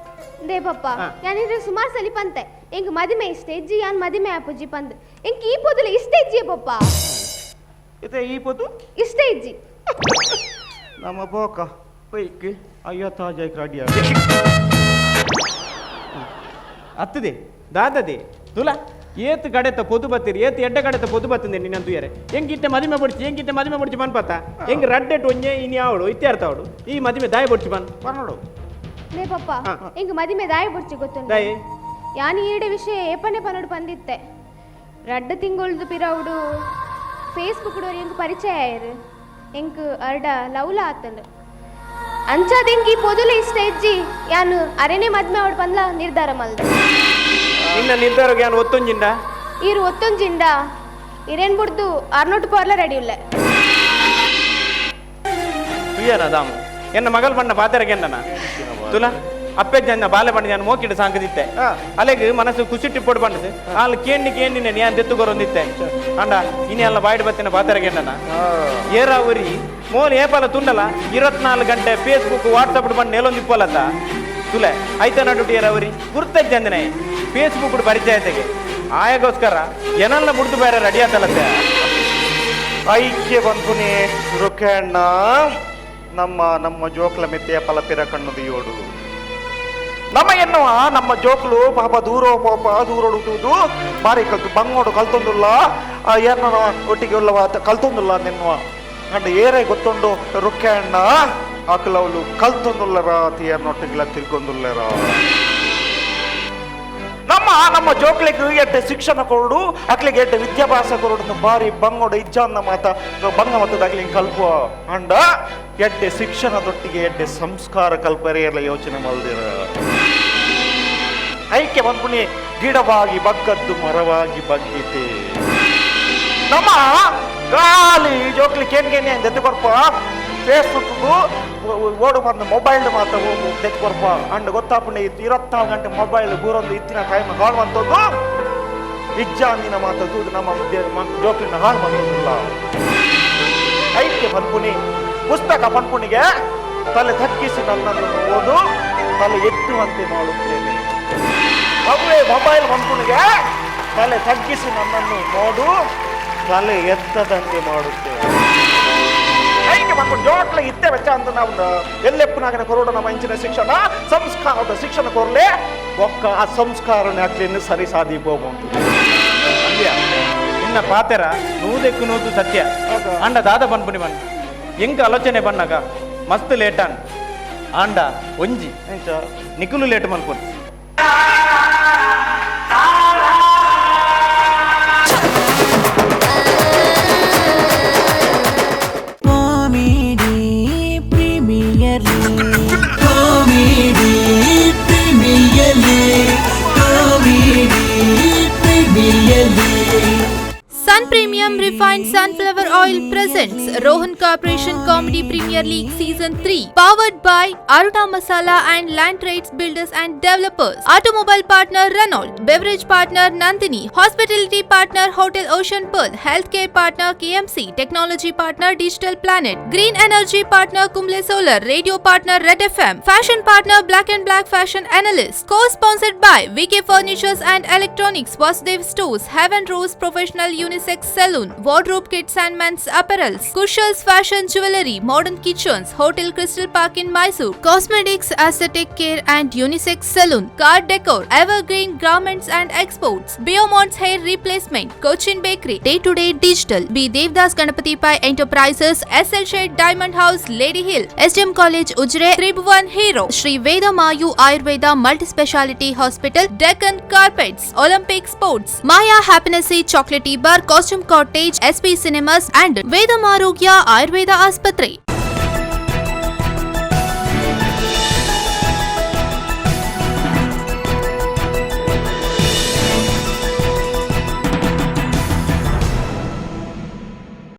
They ಪಪ್ಪ ಹಾ. ಯಾನಿದ್ರೆ ಸುಮಾರು ಸಲಿ ಪಂತೆ ಎಂಕ್ ಮದಿಮೆ ಇಷ್ಟ ಇಜ್ಜಿ ಯಾನ್ ಮದಿಮೆ ಆಪುಜಿ ಪಂದ್ ಎಂಕ್ ಈ ಪೊದುಲು ಇಷ್ಟ ಇಜ್ಜಿಯೇ ಪಪ್ಪ. ಇತ್ತೆ ಈ ಪೊದು ಇಷ್ಟ ಇಜ್ಜಿ. ನಮ್ಮ ಬೋಕ. ಬೈಕ್. ಅಯ್ಯೋ ತಾಜಾಯ್ಕ ರೆಡಿ. ಅತ್ತದೆ ದಾದದೆ ತುಲ ಏತ್ ಕಡೆತ ಪೊದು ಬತ್ತೀರಿ ಏತ್ ಎಡ್ಡೆ ಕಡೆತ ಪೊದು ಬತ್ತಿಂದೆ ನಿನ್ನ ತುಯರೆ ಎಂಗಿತ್ತೆ ಮದಿಮೆ ಬೊಡ್ಚಿ ಎಂಗಿತ್ತೆ ಮದಿಮೆ ಬೊಡ್ಚಿ ಪನ್ಪತ್ತ ಎಂಗ್ ರಡ್ಡೆಟ್ ಒಂಜೆ ಇನಿ ಅವಳು ಇತ್ಯಾರ್ಥ ಅವಳು ಈ ಮದಿಮೆ ದಾಯ ಬೊಡ್ಚಿ ಪನ್. ಬನ್ನೋಡು. They ಪಪ್ಪ ಹಾ. ಎಂಕ್ ಮದಿಮೆ ದಾಯ ಬೊಡ್ಚಿ ಗೊತ್ತುಂಡು. ದಾಯೆ? ಯಾನ್ ಈಡೆ ವಿಷಯ ಏಪನೆ ಪನೋಡು ಪಂದಿತ್ತೆ ರಡ್ಡ ತಿಂಗೊಳ್ದು ಪಿರವುಡು ಫೇಸ್ಬುಕ್ ಎಂಕ್ ಪರಿಚಯ ಆಯರು ಎಂಕ್ ಅರ್ಡ ಲವ್ಲ ಆತಂಡು ಅಂಚಾದ ಎಂಕ್ ಈ ಪೊದುಲು ಇಷ್ಟ ಇಜ್ಜಿ ಯಾನು ಅರೆನೆ ಮದ್ಮೆ ಅವಳು ಪಂದ್ಲ ನಿರ್ಧಾರ ಮಲ್ದೆ. ನಿನ್ನ ನಿರ್ಧಾರಕ್ಕೆ ಯಾನ್ ಒತ್ತೊಂಜಿಂಡ? ಈರು ಒತ್ತೊಂಜಿಂಡ ಇರೇನ್ ಬುಡ್ದು ಅರ್ನೋಟು ಪೋರ್ಲ ರೆಡಿ ಉಲ್ಲೆ. ತುಯ್ಯನ ದಾಮು ಎನ್ನ ಮಗಲ್ ಬಣ್ಣ ಪಾತೆರಗೆ ಎನ್ನನ ತುಲ ಅಪ್ಪೆಜ್ಜನ್ನ ಬಾಲೆ ಬಣ್ಣ ನಾನು ಮೋಕಿಡ ಸಾಂಕದಿತ್ತೆ. ಹಾ. ಅಲೆಗ್ ಮನಸ್ಸು ಕುಸಿಟ್ಟಿ ಪೊಡು ಬಂಡದು ಆಲ್ ಕೇಂಡಿ ಕೇಂಡಿನ ನ್ಯಾನ್ ದೆತ್ತುಕೊರೊಂದಿತ್ತೆ ಅಂಡ ಇನಿ ಅಲ್ಲ ಬಾಯ್ಡ್ ಬತ್ತಿನ ಪಾತೆರಗೆ ಎನ್ನನ ಏರ ಉರಿ ಮೋಲ್ ಏಪಲ ತುಂಡಲ 24 ಗಂಟೆ ಫೇಸ್ಬುಕ್ ವಾಟ್ಸಪ್ ಬಂದು ನೆಲೊಂದಿಪ್ಪಲತ್ತ ತುಲೆ ಐತ ನಡುಟಿ ಏರ ಉರಿ ಗುರ್ತಜ್ಜಂದನೆ ಫೇಸ್ಬುಕ್ ಪರಿಚಯ ತೆಗೆ ಆಯಗೋಸ್ಕರ ಎನಲ್ಲ ಮುಡ್ದು ಬೇರೆ ರೆಡಿ ಆತಲತ್ತೆ. ಐಕ್ಯ ಬಂಪುನಿ ರುಕಣ್ಣ ನಮ್ಮ ನಮ್ಮ ಜೋಕ್ಲ ಮೆತ್ತೆಯ ಪಲಪಿರ ಕಣ್ಣು ಯೋಡು ನಮ್ಮ ಎನ್ನುವ ನಮ್ಮ ಜೋಕ್ಲು ಪಾಪ ದೂರೋ ಪಾಪ ದೂರೋಡು ತೂದು ಬಾರಿ ಕಲ್ತು ಬಂಗೋಡು ಕಲ್ತೊಂದುಲ್ಲ ಏರ್ನ ಒಟ್ಟಿಗೆ ಉಳ್ಳವ ಕಲ್ತೊಂದುಲ್ಲ ನಿನ್ನುವ ಅಂಡ ಏರೇ ಗೊತ್ತುಂಡು ರುಕ್ಕಣ್ಣ ಅಕಲವಲು ಕಲ್ತೊಂದುಲ್ಲರ ತೀಯರ್ನೊಟ್ಟಿಗೆಲ್ಲ ತಿರ್ಗೊಂದುಲ್ಲರ ನಮ್ಮ ನಮ್ಮ ಜೋಕ್ಲಿಗೆ ಎಡ್ಡೆ ಶಿಕ್ಷಣ ಕೊರಡು ಅಕ್ಲಿಗೆ ಎಡ್ಡೆ ವಿದ್ಯಾಭ್ಯಾಸ ಕೊರಡು ಬಾರಿ ಬಂಗೋಡು ಇಜ್ಜಾನ್ನ ಮಾತ ಬಂಗ ಮತದ ಅಕ್ಲಿಗೆ ಕಲ್ಪುವ ಅಂಡ ಎಡ್ಡೆ ಶಿಕ್ಷಣದೊಟ್ಟಿಗೆ ಎಡ್ಡೆ ಸಂಸ್ಕಾರ ಕಲ್ಪರೆ ಎಲ್ಲ ಯೋಚನೆ ಮಲ್ದಿರ. ಐಕೆ ಬಂದ್ಪುಣಿ ಗಿಡವಾಗಿ ಬಗ್ಗದ್ದು ಮರವಾಗಿ ಬಗ್ಗಿತೆ. ನಮ್ಮ ಗಾಲಿ ಜೋಕ್ಲಿ ಕೇನ್ಗೇನೆ ದೆತ್ತು ಕೊರ್ಪ ಫೇಸ್ಬುಕ್ ಓಡು ಬಂದು ಮೊಬೈಲ್ ಮಾತ್ರ ದೆತ್ತು ಕೊರ್ಪ ಅಂಡ್ ಗೊತ್ತಾಪುಣೆ ಇತ್ತು 24 ಗಂಟೆ ಮೊಬೈಲ್ ಬೂರೊಂದು ಇತ್ತಿನ ಟೈಮ್ ಹಾಳು ಬಂತದ್ದು ಇಜ್ಜಾಂದಿನ ಮಾತದ್ದು ನಮ್ಮ ಜೋಕ್ಲಿನ ಹಾಳು ಬಂದಲ್ಲ. ಐಕ್ಯ ಪನ್ಪುಣಿ ಪುಸ್ತಕ ಪನ್ಪುಣಿಗೆ ತಲೆ ತಗ್ಗಿಸಿ ನನ್ನನ್ನು ಓದು ತಲೆ ಎತ್ತುವಂತೆ ಮಾಡುತ್ತೇನೆ. ಅವೇ ಮೊಬೈಲ್ ಪನ್ಪುಣಿಗೆ ತಲೆ ತಗ್ಗಿಸಿ ನನ್ನನ್ನು ನೋಡು ತಲೆ ಎತ್ತದಂತೆ ಮಾಡುತ್ತೇನೆ. ಐಕ್ಯ ಪನ್ಪುಣಿ ಜೋಕ್ಲ ಇತ್ತೆ ವೆಚ್ಚ ಅಂತ ನಾವು ಎಲ್ಲೆಪ್ಪನಾಗನ ಕೊರೋಡ ನಮ್ಮ ಇಂಚಿನ ಶಿಕ್ಷಣ ಸಂಸ್ಕಾರದ ಶಿಕ್ಷಣ ಕೊರಲೆ ಒಕ್ಕ ಆ ಸಂಸ್ಕಾರನ ಆಗ್ಲಿನ್ನು ಸರಿ ಸಾಧಿಪೋಬಹುದು. ನಿನ್ನ ಪಾತೆರ ನೂದೆಕ್ಕು ನೂದು ಸತ್ಯ. ಆಂಡ ದಾದ ಪನ್ಪುನಿ ಬಣ್ಣ ಎಂಕ ಆಲೋಚನೆ ಬಣ್ಣಗ ಮಸ್ತ್ ಲೇಟಾನ್ ಆಂಡ ಒಂಜಿ ನಿಕುಲು late ಮಲ್ಪುನಿ. Comedy premier league, comedy premier league, comedy premier league. Sun Premium Refined Sunflower Oil presents Rohan Corporation Comedy Premier League Season 3, powered by Aruna Masala and Land Trades Builders and Developers, Automobile Partner Renault, Beverage Partner Nandini, Hospitality Partner Hotel Ocean Pearl, Healthcare Partner KMC, Technology Partner Digital Planet, Green Energy Partner Kumble Solar, Radio Partner Red FM, Fashion Partner Black and Black Fashion Analyst, co-sponsored by VK Furnitures and Electronics, Vasudev Stores, Heaven Rose Professional Unisex Saloon, Wardrobe Kids and Men's Apparels, Kushal's Fashion Jewelry, Modern Kitchens, Hotel Crystal Park in Mysore, Cosmetics, Aesthetic Care and Unisex Saloon, Car Decor, Evergreen Garments and Exports, Biomont's Hair Replacement, Cochin Bakery, Day to Day Digital, B. Devdas Ganapati Pai Enterprises, SL Shade Diamond House, Lady Hill, SDM College, Ujire, Tribhuvan Hero, Sri Veda Mayu Ayurveda Multi-Speciality Hospital, Deccan Carpets, Olympic Sports, Maya Happiness Chocolate Bar, Costume Cottage, SP Cinemas and Vedam Arogya Ayurveda Aspatre.